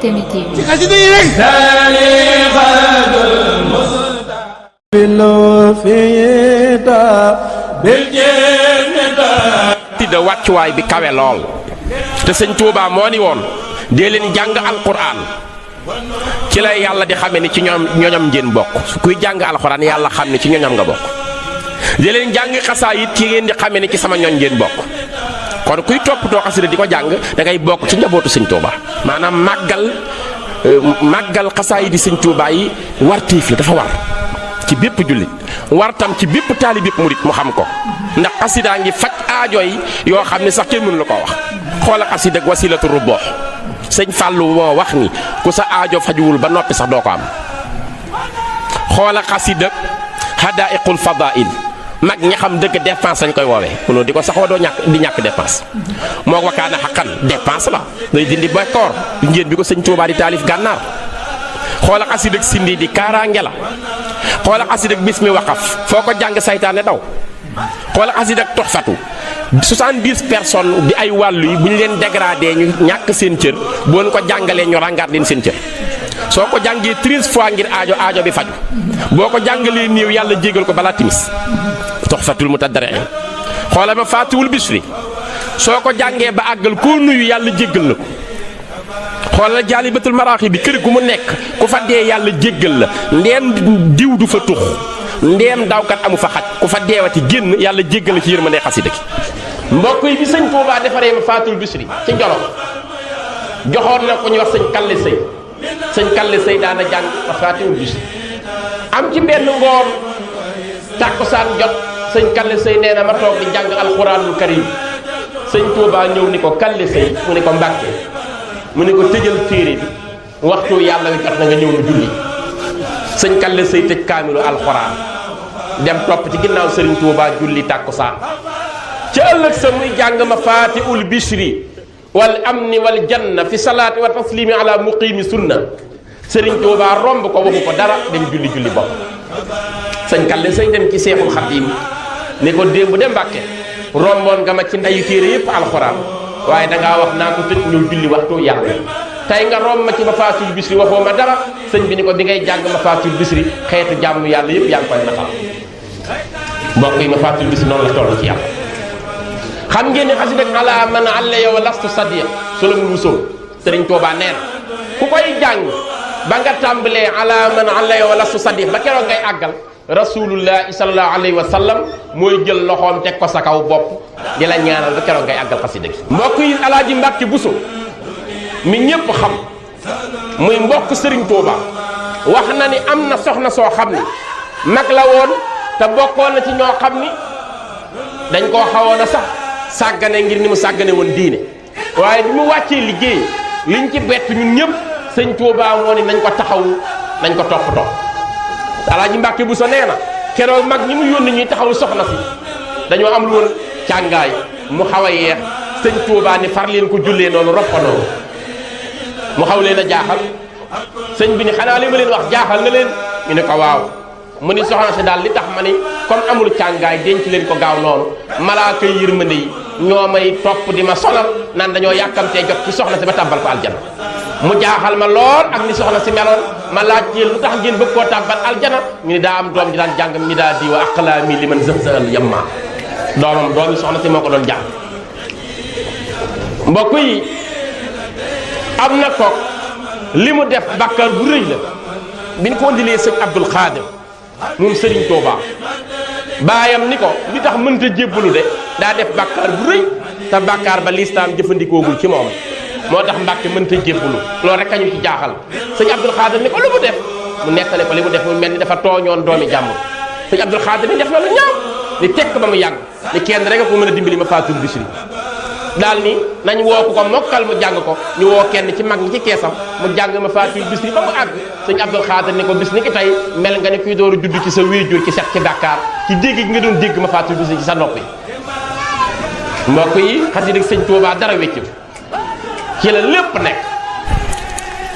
Temi TV. ci xasida yi rek. tidda wàccuwaay bi kawe lool te sëñ Tuubaa moo ni woon dee leen jàng alquran ci lay yàlla di xame ni ci ñoñam ngeen bokk kuy jàng alquran yàlla xam ni ci ñoñam nga bokk dee leen jàng xasaayit ci ngeen di xame ni ci sama ñoñ ngeen bokk kon kuy toppatoo xasida di ko jàng da ngay bokk ci njabootu sëñ Tuubaa maanaam màggal xasaayit di sëñ Tuubaa yi wartiif la dafa war ci bépp jullit war tam ci bépp taalibe murit mu xam ko ndax xasidaa ngi faj aajo yi yoo xam ne sax kenn mënu la koo wax xoola xasida ak wasilatu rubboox sëñ Fàllu moo wax ni ku sa aajo fajuwul ba noppi sax doo ko am xoola xasida ak hadaiqul fadail mag ñi xam dëgg dépense lañ koy woowee mënoo di ko saxoo doo ñàkk dépense moo wakaana xaqan dépense la day dindi bekkoor njéen bi ko sëñ Tuubaa di taalif gànnaar xoola xasida ak sindi di kaaraange la xoola xasida ak bismi waqaf foo ko jàng saytaane daw xoola xasida ak toxfatu 70 personnes di ay wàllu yi bu ñu leen dégradé ñu ñàkk seen cër boo ko jàngalee ñu ràngaat leen seen cër soo ko jàngee 13 fois ngir aajo bi faju boo ko jàngalee néew yàlla jégal ko balaa timis toxfatul mutadarriin xoola ma faatiwul bisri soo ko jàngee ba àggal koo nuyu yàlla jéggal na ko xoolal jaalibatul maraaxi bi kër gu mu nekk ku fa dee yàlla jéggal la ndeem diw du fa tux ndeem dawkat amu fa xaj ku fa deewati génn yàlla jéggal la ci yërmande xasida gi mbokk yi bi sëñ Tuubaa defaree ma faatul bisri ci Jolof joxoon na ko ñu wax sëñ Kalle Sëy daana jàng ma faatul bisri am ci benn ngoon tàkkusaan jot sëñ Kalle Sëy nee na ma toog di jàng alxuraanul karim sëñ Tuubaa ñëw ni ko Kalle Sëy mu ni ko Mbàkke mu ne ko tëjal téere bi waxtu yàlla wi jot na nga ñëw na julli sëñ Kalle Sëy tëj kaamilu alxuraan dem topp ci ginnaaw sëriñ Tuubaa julli tàkkusaan ca ëllëg sa muy jàng ma faatiul bishri wal amni wal janna fi salaati wa taslimi ala muqimi sunna sëriñ Tuubaa romb ko waxu ko dara dem julli bopp sëñ Kalle Sëy dem ci Seexul Xadiim ne ko démb de Mbàkke romboon nga ma ci ndeyu téere yépp alxuraan waaye dangaa wax naa ko tëj ñëw julli waxtu yàlla tey nga romb ma ci mafaatul bisri waxoo ma dara sëñ bi ni ko bi ngay jàng mafaatul bisri xeetu jàmm yàlla yëpp yaa ngi koy naxal mbokk yi mafaatul bisri noonu la toll ci yàlla xam ngeen ne xasida ala man alla yow lastu sadiq solo mu wusoo sëriñ Tuubaa nee na ku koy jàng ba nga tàmbalee ala man alla yow lastu sadiq ba keroog ngay àggal rasulullahi sallallahu alayhi wa sallam mooy jël loxoom teg ko sa kaw bopp di la ñaanal ba keroog ngay àggal xasida gi mbokk yi alaaji Mbàkke Buso mi ñépp xam muy mbokk sëriñ Tuuba wax na ni am na soxna soo xam ni mag la woon te bokkoon na ci ñoo xam ni dañ koo xawoon a sax sàggane ngir ni mu sàggane woon diine waaye bi mu wàccee liggéey liñ ci bett ñun ñëpp sëñ Tuuba moo ni nañ ko taxawu nañ ko toppatoo alaaji Mbàkke Buso nee na keroog mag ñi mu yónni ñuy taxawu soxna si dañoo am lu woon càngaay mu xaw a yeex sëñ Tuubaa ni far leen ko jullee noonu roppanoo mu xaw leen a jaaxal sëñ bi ni xanaa li ma leen wax jaaxal na leen ñu ne ko waaw mu ni soxna si daal li tax ma ni comme amul càngaay denc leen ko gaaw noonu malaaka yi yërmande yi ñoo may topp di ma sonal naan dañoo yàkkamtee jot ci soxna si ba tàbbal ko aljana mu jaaxal ma lool ak ni soxna si meloon ma laaj yéen lu tax ngeen bëgg koo tàbbal aljana ñu ni daa am doom ji daan jàng mi daa di wa aqlaami li man zëxsëal yamma doomi soxna si moo ko doon jàng mbokk yi am na kook li mu def bàkkaar bu rëy la biñ ko indilee sëñ Abdul Xaadir moom sëriñ Tuubaa baayam ni ko li tax mënta jébbalu de daa def bàkkaar bu rëy te bàkkaar ba lislaam jëfandikoogul ci moom moo tax Mbàkke mënta jébbalu loolu rek a ñu ci jaaxal sëñ Abdul Xaadir ni ko lu mu def mu nettale ko li mu def mu mel ni dafa tooñoon doomi jàmbur sëñ Abdul Xaadir ni def na lu ñaaw ni tekk ba mu yàgg ni kenn rek a ko mën a dimbali ma faatul bisri daal ni nañ woo ko mokkal mu jàng ko ñu woo kenn ci mag ñi ci keesam mu jàng ma faatul bisri ba mu àgg sëñ Abdul Xaadir ni ko bis ni ki tey mel nga ni kuy door a judd ci sa wéejur ci set ci bàkkaar ci dégg gi nga doon dégg ma faatul bisri ci sa nopp yi mbokk yi xasida sëñ Tuubaa dara wéccu ci la lépp nekk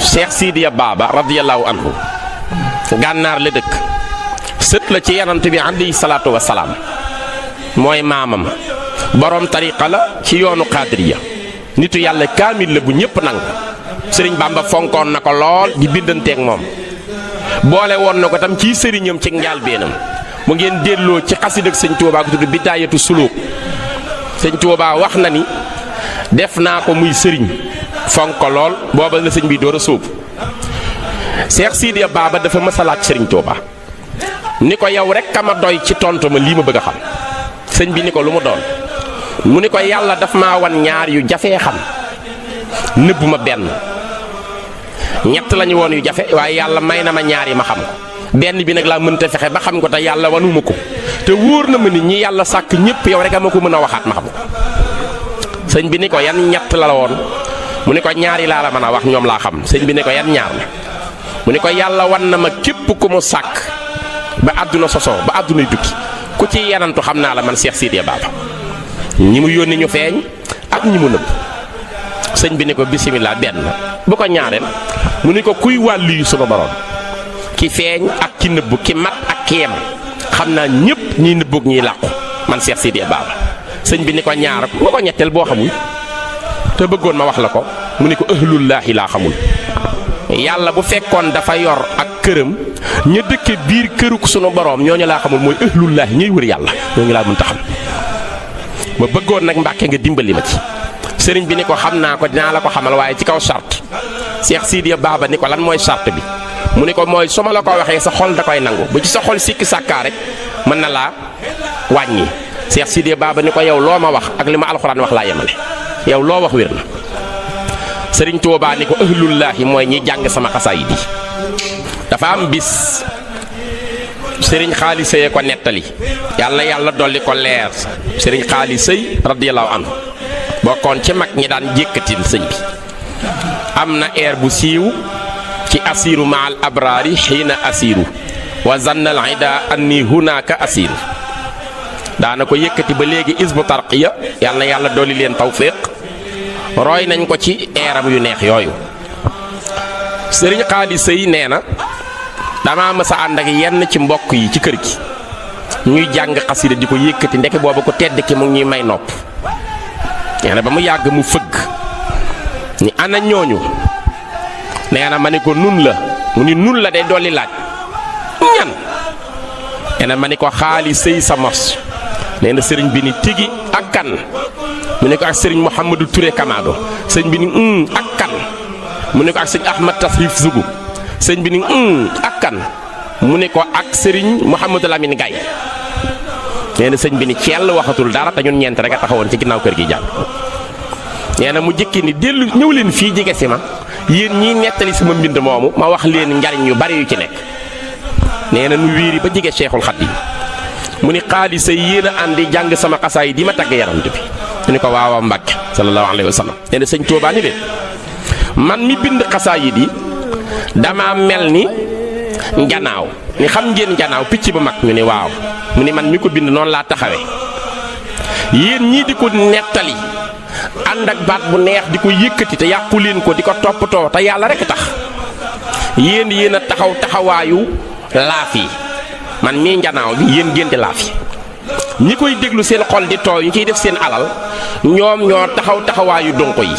Cheikh Sidiya Baba radiyallahu anhu gànnaar la dëkk sët la ci yanant bi alayhi salaatu wa salaam mooy maamam borom tariqa la ci yoonu qaadiriya nitu yàlla kaamil la bu ñëpp nangu sëriñ Bamba fonkoon na ko lool di bindanteeg moom boole woon na ko tam ci sëriñam ci njaalbeenam mu ngeen delloo ci xasida ak sëñ Tuubaa gu tudd Bidaayatu Suluk sëñ Tuubaa wax na ni def naa ko muy sëriñ fonk ko lool booba la sëñ bi door a sóobu Cheikh Sidiya Baba dafa mës a laaj sëriñ Tuubaa ni ko yow rek ma doy ci tontu ma lii ma bëgg a xam sëñ bi ni ko lu mu doon mu ni ko yàlla daf maa wan ñaar yu jafee xam nëbbu ma benn ñett lañu woon yu jafe waaye yàlla may na ma ñaar yi ma xam ko benn bi nag laa mënta fexe ba xam ko te yàlla wanuma ko te wóor na ma ni ñi yàlla sàkk ñëpp yow rek ma ko mën a waxaat ma xam ko sëñ bi ni ko yan ñett la woon mu ni ko ñaar yi laa la mën a wax ñoom laa xam sëñ bi ni ko yan ñaar la mu ni ko yàlla wan na ma képp ku mu sàkk ba àdduna sosoo ba àddunay tukki ku ci yanantu xam naa la man Cheikh Sidiya Baba ñi mu yónni ñu feeñ ak ñi mu nëbb sëñ bi ni ko bisimilah benn bu ko ñaareel mu ni ko kuy wàllu yu sunu borom ki feeñ ak ki nëbb ki mat ak ki yem xam naa ñëpp ñiy nëbboog ñiy làqu man Cheikh Sidiya Baba sëñ bi ni ko ñaar bu ko ñetteel boo xamul te bëggoon ma wax la ko mu ni ko ahlullaahi laa xamul yàlla bu fekkoon dafa yor ak këram ña dëkke biir këruk sunu borom ñooñu laa xamul mooy ahlullaahi ñuy wër yàlla ñooñu laa mën ta xam ma bëggoon nag Mbàkke nga dimbali ma ci sëriñ bi ni ko xam naa ko dinaa la ko xamal waaye ci kaw charte Cheikh Sidiya Baba ni ko lan mooy charte bi mu ni ko mooy su ma la ko waxee sa xol da koy nangu bu ci sa xol sikki sàkkaa rek mën na laa wàññi Cheikh Sidiya Baba ni ko yow loo ma wax ak li ma alxuraan wax laa yemale yow loo wax wér na sëriñ Tuubaa ni ko ahlullaahi mooy ñi jàng sama xasaayid yi dafa am bis sëriñ Xaali Sëy ko nettali yàlla dolli ko leer sëriñ Xaali Sëy radiyallaahu anhu bokkoon ci mag ñi daan jékkatil sëñ bi am na air bu siiw ci asiru maal abraari xiina asiru wa zannal ida anni hunaka asiru daana ko yëkkati ba léegi isbu tarqiya yàlla dolli leen tawfiq roy nañ ko ci eeram yu neex yooyu sëriñ Xaali Sëy nee na dama mës a ànd ak yenn ci mbokk yi ci kër gi ñuy jàng xasida di ko yëkkati ndeke booba ko tedd ki mu ngi ñuy may nopp nee na ba mu yàgg mu fëgg ni ana ñooñu nee na ma ni ko nun la mu ni nun la day dolli laaj ñan nee na ma ni ko Xaali Sëy sa mos nee na sëriñ bi ni tigi ak kan mu ne ko ak sëriñ Mouhamadou Touré Kamado sëñ bi ni ak kan mu ne ko ak sëñ Ahmad Tasrif Zugu sëñ bi ni ak kan mu ne ko ak sëriñ Mouhamadou Lamine Gaye nee na sëñ bi ni ceel waxatul dara te ñun ñeent rek a taxawoon ci ginnaaw kër gi jàng nee na mu jëkki ni dellu ñëw leen fii jege si ma yéen ñiy nettali sama mbind moomu ma wax leen njariñ yu bari yu ci nekk nee na nu wiiri ba jege Cheikhul Khadim mu ni Xaali Sëy yéen a àndi jàng sama xasaay di ma tagg yaram bi mu ni ko waaw Mbàkke sallallahu alayhi wa sallam nee na sëñ Tuubaa ni leen man mi bind xasaayid yi dama mel ni njanaaw ni xam ngeen njanaaw picc bu mag ñu ni waaw mu ni man mi ko bind noonu laa taxawe yéen ñii di ko nettali ànd ak baat bu neex di ko yëkkati te yàqu leen ko di ko toppatoo te yàlla rek tax yéen a taxaw taxawaayu laaf yi man mii njanaaw bi yéen génte laaf yi ñi koy déglu seen xol di tooy ñu ciy def seen alal ñoom ñoo taxaw taxawaayu dunq yi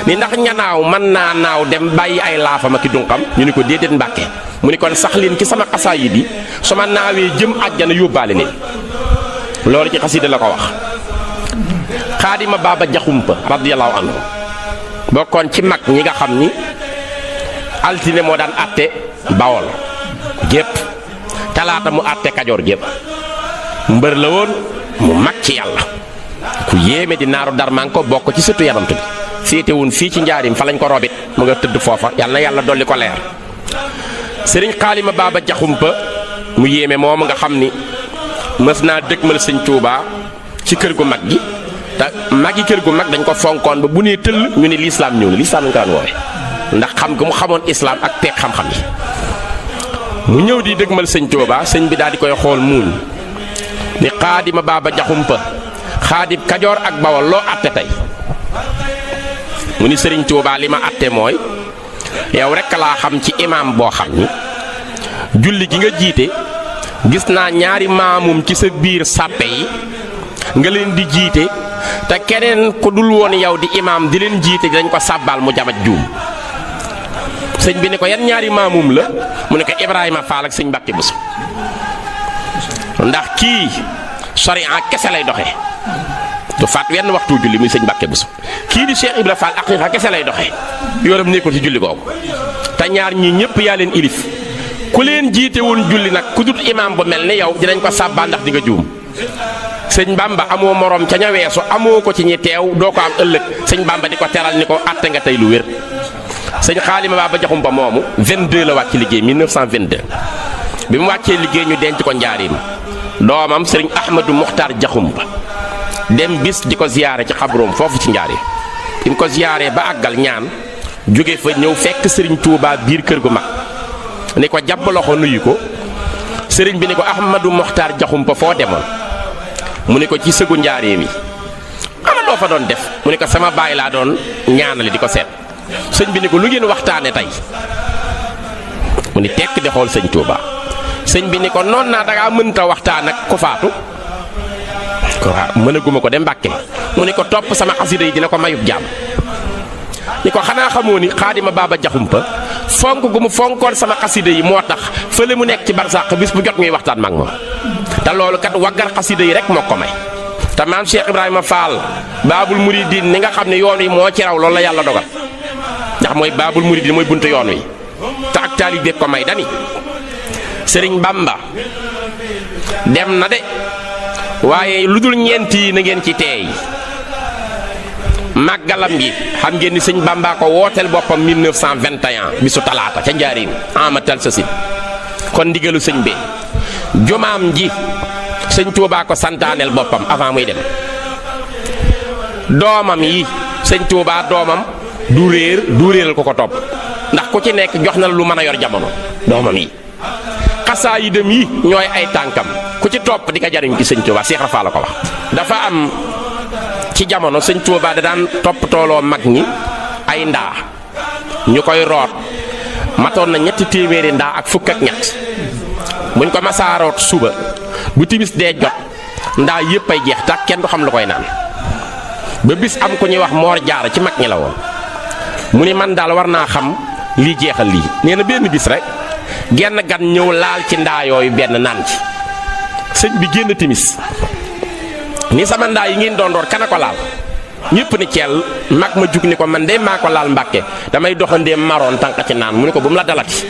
ni ndax ñanaaw mën naa naaw dem bàyyi ay laafam ak i dunqam ñu ni ko déedéet Mbàkke mu ni kon sax leen ci sama xasaayid yi su ma naawee jëm àjjana yóbbaale leen loolu ci xasida la ko wax Xaadima Baba Jaxumpa radiyallaahu anhu bokkoon ci mag ñi nga xam ni altine moo daan àtte Bawol gépp talaata mu àtte Kajoor gépp mbër la woon mu mag ci yàlla ku yéeme di naaru darman ko bokk ci sëtu yanant bi féete woon fii ci njaarim fa lañ ko robit mu nga tëdd foofa yàlla dolli ko leer sëriñ Xaalima Baba Jaxumpa mu yéeme moom nga xam ni mës naa dëgmal sëñ Tuubaa ci kër gu mag gi te magi kër gu mag dañ ko fonkoon ba bu nee tëll ñu ne lislaam ñëw na lislaam lañ ko daan woowe ndax xam nga mu xamoon islaam ak teeg xam-xam yi mu ñëw di dëgmal sëñ Tuubaa sëñ bi daal di koy xool muuñ ni Xaadima Baba Jaxumpa Xaadim Kajoor ak Bawol loo àtte tey mu ni sëriñ Tuubaa li ma àtte mooy yow rekk laa xam ci imaam boo xam ni julli gi nga jiite gis naa ñaari maamum ci sa biir sàppe yi nga leen di jiite te keneen ku dul woon yow di imaam di leen jiite dañ ko sàbbaal mu jamat juum sëñ bi ni ko yan ñaari maamum la mu ne ko Ibrahima Fall ak sëñ Mbàkke Buso ndax kii sariya kese lay doxee du faat wenn waxtu julli muy sëñ Mbàkke Buso kii di Cheikh Ibra Fall aqiqa kese lay doxee yoram nekkul ci julli googu te ñaar ñii ñëpp yaa leen ilif ku leen jiite woon julli nag ku dut imaam bu mel ni yow dinañ ko sàbbaa ndax di nga juum sëñ Bamba amoo morom ca ña weesu amoo ko ci ñi teew doo ko am ëllëg sëñ Bamba di ko teral ni ko atte nga tey lu wér sëñ Xaalima Baba Jaxumpa moomu 22 la wàcc liggéey 1922 bi mu wàccee liggéey ñu denc ko njaarim doomam sëriñ Ahmadou Mokhtar Jaxumpa dem bis di ko ziyaare ci xabroom foofu ci njaarim bi mu ko ziyaaree ba àggal ñaan jóge fa ñëw fekk sëriñ Touba biir kër gu mag ni ko jàpp loxo nuyu ko sëriñ bi ni ko Ahmadou Mokhtar Jaxumpa foo demoon mu ni ko ci sëgu njaareem yi ana doo fa doon def mu ni ko sama baay laa doon ñaanale di ko seet sëñ bi ni ko lu ngeen waxtaane tey mu ni tekk di xool sëñ Touba sëñ bi ni ko noon naa dangaa mënta waxtaan ak ku faatu ko waaw mënaguma ko de Mbàkke mu ni ko topp sama xasida yi dina ko mayub jàmm ni ko xanaa xamoo ni Xaadima Baba Jaxumpa fonk gu mu fonkoon sama xasida yi moo tax fële mu nekk ci barsàq bis bu jot ñuy waxtaan mag moom te loolu kat waggar xasida yi rek moo ko may te maam Cheikh Ibrahima Fall Baabul Muridiin ni nga xam ne yoon wi moo ci raw loolu la yàlla dogal ndax mooy Baabul Muridiin mooy buntu yoon wi te ak taalibe ko may dani Sëriñ Bamba dem na de waaye lu dul ñeent yi na ngeen ci teey màggalam gi xam ngeen ni sëñ Bamba ko wooteel boppam 1921 bisu talaata ca njaarim amatal sa sin kon ndigalu sëñ bi jumaam ji sëñ Tuubaa ko santaaneel boppam avant muy dem doomam yi sëñ Tuubaa doomam du réeral ko topp ndax ku ci nekk jox na la lu mën a yor jamono doomam yi xasaa yi dem yi ñooy ay tànkam ku ci topp di ko jariñ ci sëñ Tuubaa Seex Rafaa la ko wax dafa am ci jamono sëñ Tuubaa da daan topp tooloo mag ñi ay ndaa ñu koy root matoon na 300 ndaa ak fukk ak ñett buñ ko masaaroot suba bu timis dee jot ndaa yépp ay jeex tak kenn du xam lu koy naan ba bis am ku ñuy wax Moor Jaara ci mag ñi la woon mu ni man daal war naa xam lii jeexal lii nee na benn bis rek genn gan ñëw laal ci ndaa yooyu benn naan ci sëñ bi génn timis ni sama ndaa yi ngeen doon door kana ko laal ñëpp ni ceel mag ma jug ni ko man de maa ko laal Mbàkke damay doxandee maroon tànq ci naan mu ni ko bu mu la dalati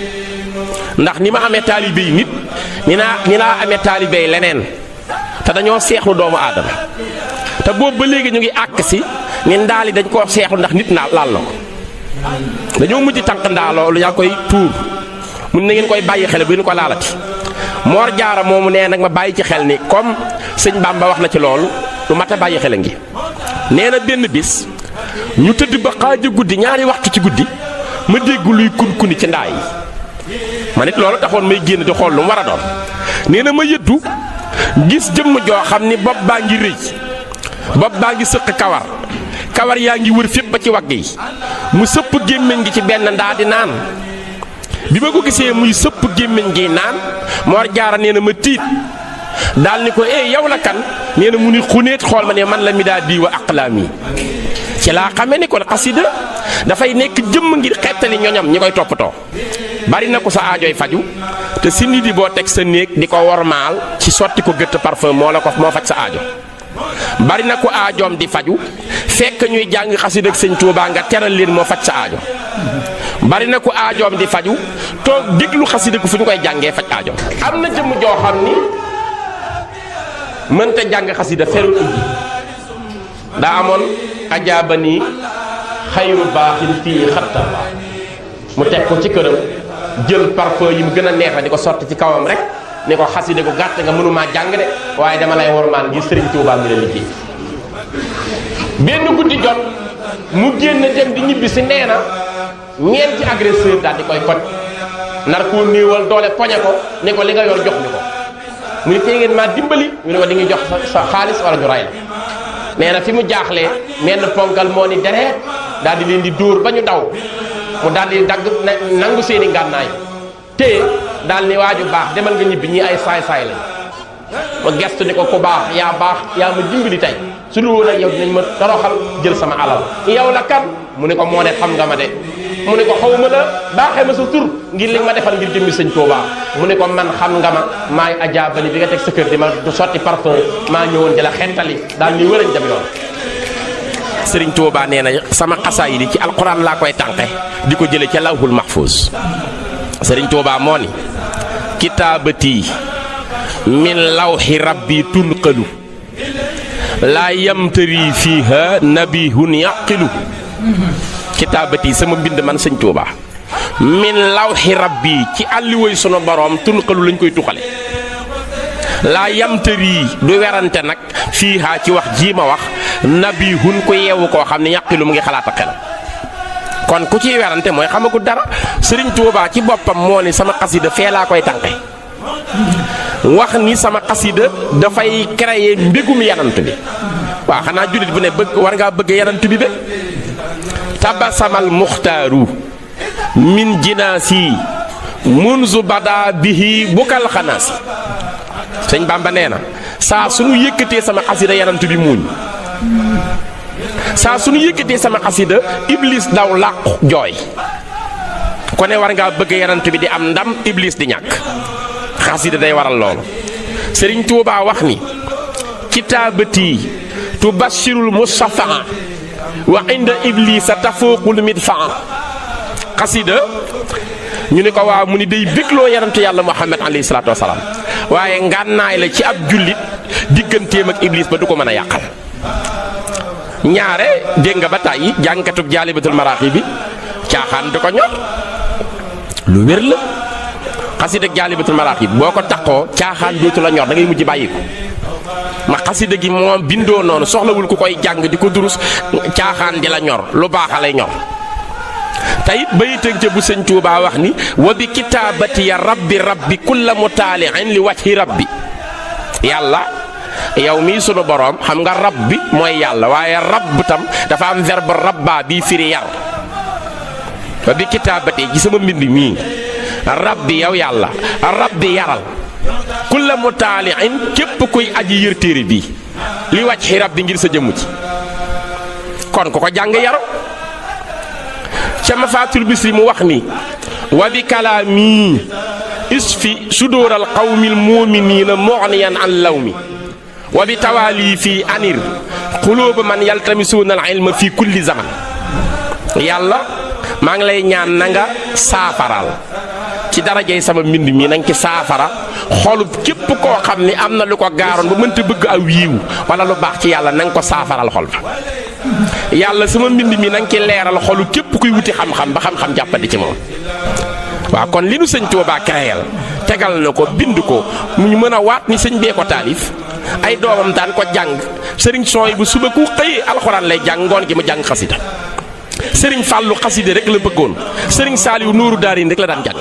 ndax ni ma amee taalibe yi nit ni laa amee taalibe yi leneen te dañoo seexlu doomu aadama te boobu ba léegi ñu ngi àkk si ni ndaal yi dañ koo seexlu ndax nit naa laal na ko dañoo mujj tànq ndaa loolu yaa koy tuur mun na ngeen koy bàyyi xel bu ñu ko laalati Moor Jaara moomu nee nag ma bàyyi ci xel ni comme sëñ Bamba wax na ci loolu lu mat a bàyyi xel a ngi nee na benn bis ñu tëdd ba xaaja guddi ñaari waxtu ci guddi ma dégg luy kun-kuni ci ndaa yi ma nit loolu taxoon may génn di xool lu mu war a doon nee na ma yëddu gis jëmm joo xam ni bopp baa ngi rëy bopp baa ngi sëq kawar yaa ngi wër fépp ba ci wagg yi mu sëpp gémmiñ gi ci benn ndaa di naan bi ma ko gisee muy sëpp gémmiñ gi naan Moor Jaara nee na ma tiit daal ni ko yow la kan nee na mu ni xuneet xool ma ne man la mi daa diwa aqlaam yi ci laa xamee ni kon xasida dafay nekk jëmm ngir xettali ñoñam ñi koy toppatoo bari na ko sa aajooy faju te si nit yi boo teg sa néeg di ko wormaal ci sotti ko gëtt parfum moo faj sa aajo bari na ko aajoom di faju fekk ñuy jàng xasida ak sëñ Tuubaa nga teral leen moo faj sa aajo bari na ko aajoom di faju toog déglu xasida ko fu ñu koy jàngee faj aajo am na jëmm joo xam ni mënta jàng xasida ferul indi daa amoon ajaaba nii xayru baaxin fii xatta mu teg ko ci këram jël parfum yi mu gën a neex la di ko sotti ci kawam rek ni ko xasida gu gàtt nga mënumaa jàng de waaye dama lay wormaan ngir Sëriñ Tuubaa mi la liggéey benn guddi jot mu génn dem di ñibbi si nee na ñeenti agresseur daal di koy koj nar koo néewal doole poñe ko ni ko li nga yor jox ñu ko mu ni tey ngeen maa dimbali ñu ne ko di ngi jox sa xaalis wala ñu ray la nee na fi mu jaaxlee menn ponkal moo ni dereet daal di leen di dóor ba ñu daw mu daal di dagg nangu seeni ngànnaay téye daal ni waaju baax demal nga ñibbi ñii ay saay-saay lañ ma gestu ni ko ku baax yaa ma dimbali tey su dul woon ak yow dinañ ma toroxal jël sama alal yow la kan mu ne ko moo ne xam nga ma de mu ne ko xawma la baaxee ma sa tur ngir li nga ma defal ngir jëmmi sëñ Touba mu ne ko man xam nga ma maay ajaabani bi nga teg sa kër di ma du sotti parfum maa ñëwoon di la xettali daal ni wërañ dem yoon. Sëriñ Touba nee na sama xasaay yi ci alquran laa koy tànqe di ko jële ca lawhul mahfuz. Sëriñ Touba moo ni kitaabati min lawhi rabbi tunqalu laa yamtari fiiha nabihun yaqilu. kitaabati sama mbind man sëñ Touba min lawhi rabbi ci àlliwoy sunu borom tunqalu lañ koy tuxale laa yamtari du werante nag fiiha ci wax jii ma wax nabihun ko yeewu koo xam ne yaqilu mu ngi xalaat ak xel kon ku ciy werante mooy xamagu dara. Sëriñ Touba ci boppam moo ni sama xasida fee laa koy tànqe wax ni sama xasida dafay créer mbégum yanant bi waaw xanaa jullit bu ne bëgg war ngaa bëgg yanant bi be tabasamal muxtaaru min jinaasi munzu bada bihi bukal xanaasi. sëñ Bamba nee na saa suñu yëkkatee sama xasida yanant bi muuñ saa suñu yëkkatee sama xasida iblis daw làqu jooy ko ne war ngaa bëgg yanant bi di am ndam iblis di ñàkk xasida day waral loolu. Sëriñ Tuubaa wax ni kitaabati tubashirul mustafaa wa inda iblisa tafuuqul midfaa. xasida ñu ne ko waaw mu ni day bégloo yanantu yàlla Muhammad alayhi salaatu wasalaam waaye ngànnaay la ci ab jullit digganteem ak iblis ba du ko mën a yàqal. ñaare dégg nga ba tàyyi jàngkatub jaalibatul maraaxi bi caaxaan du ko ñor lu wér la. xasida jaalibatul maraaxi boo ko taxoo caaxaan dootu la ñor da ngay mujj bàyyi ko ma xasida gi moom bindoo noonu soxlawul ku koy jàng di ko durus caaxaan di la ñor lu baax a lay ñor. tayit bayitëg ca bu sëñ Tuubaa wax ni wa bi kitaabati ya rabbi kulla mutaali'in li wajhi rabbi. yàlla yow mii sunu boroom xam nga rabbi mooy yàlla waaye rabb tam dafa am verbe rabba bii firi yar. wa bi kitaabati ci sama mbind mii rabbi yow yàlla rabbi yaral kulla mutaali'in képp kuy aji yër téere bii li wajhi rabbi ngir sa jëmm ci kon ku ko jàng yaru. ca Mafaatul Bisri mu wax ni wa bi kalaami isfi sudóoral qawmil mu'miniina mughniyan an lawmi wa bi tawaali fii anir xulóoba man yaltamisuuna al ilma fii kulli zaman. yàlla maa ngi lay ñaan na nga saafaraal ci darajey sama mbind mi na nga ci saafara xolub képp koo xam ni am na lu ko gaaroon ba mënta bëgg aw yiiw wala lu baax ci yàlla na nga ko saafaral xol ba. yàlla sama mbind mi na nga ci leeral xolu képp kuy wuti xam-xam ba xam-xam jàppandi ci moom. waaw kon li nu sëñ Tuubaa créel tegal na ko bind ko mu ñu mën a waat ni sëñ bee ko taalif ay doomam daan ko jàng sëriñ Sooy bu suba ku xëy alxuraan lay jàng ngoon gi mu jàng xasida sëriñ Fàllu xasida rek la bëggoon sëriñ Saaliw Nuuru Daarayni rek la daan jàng.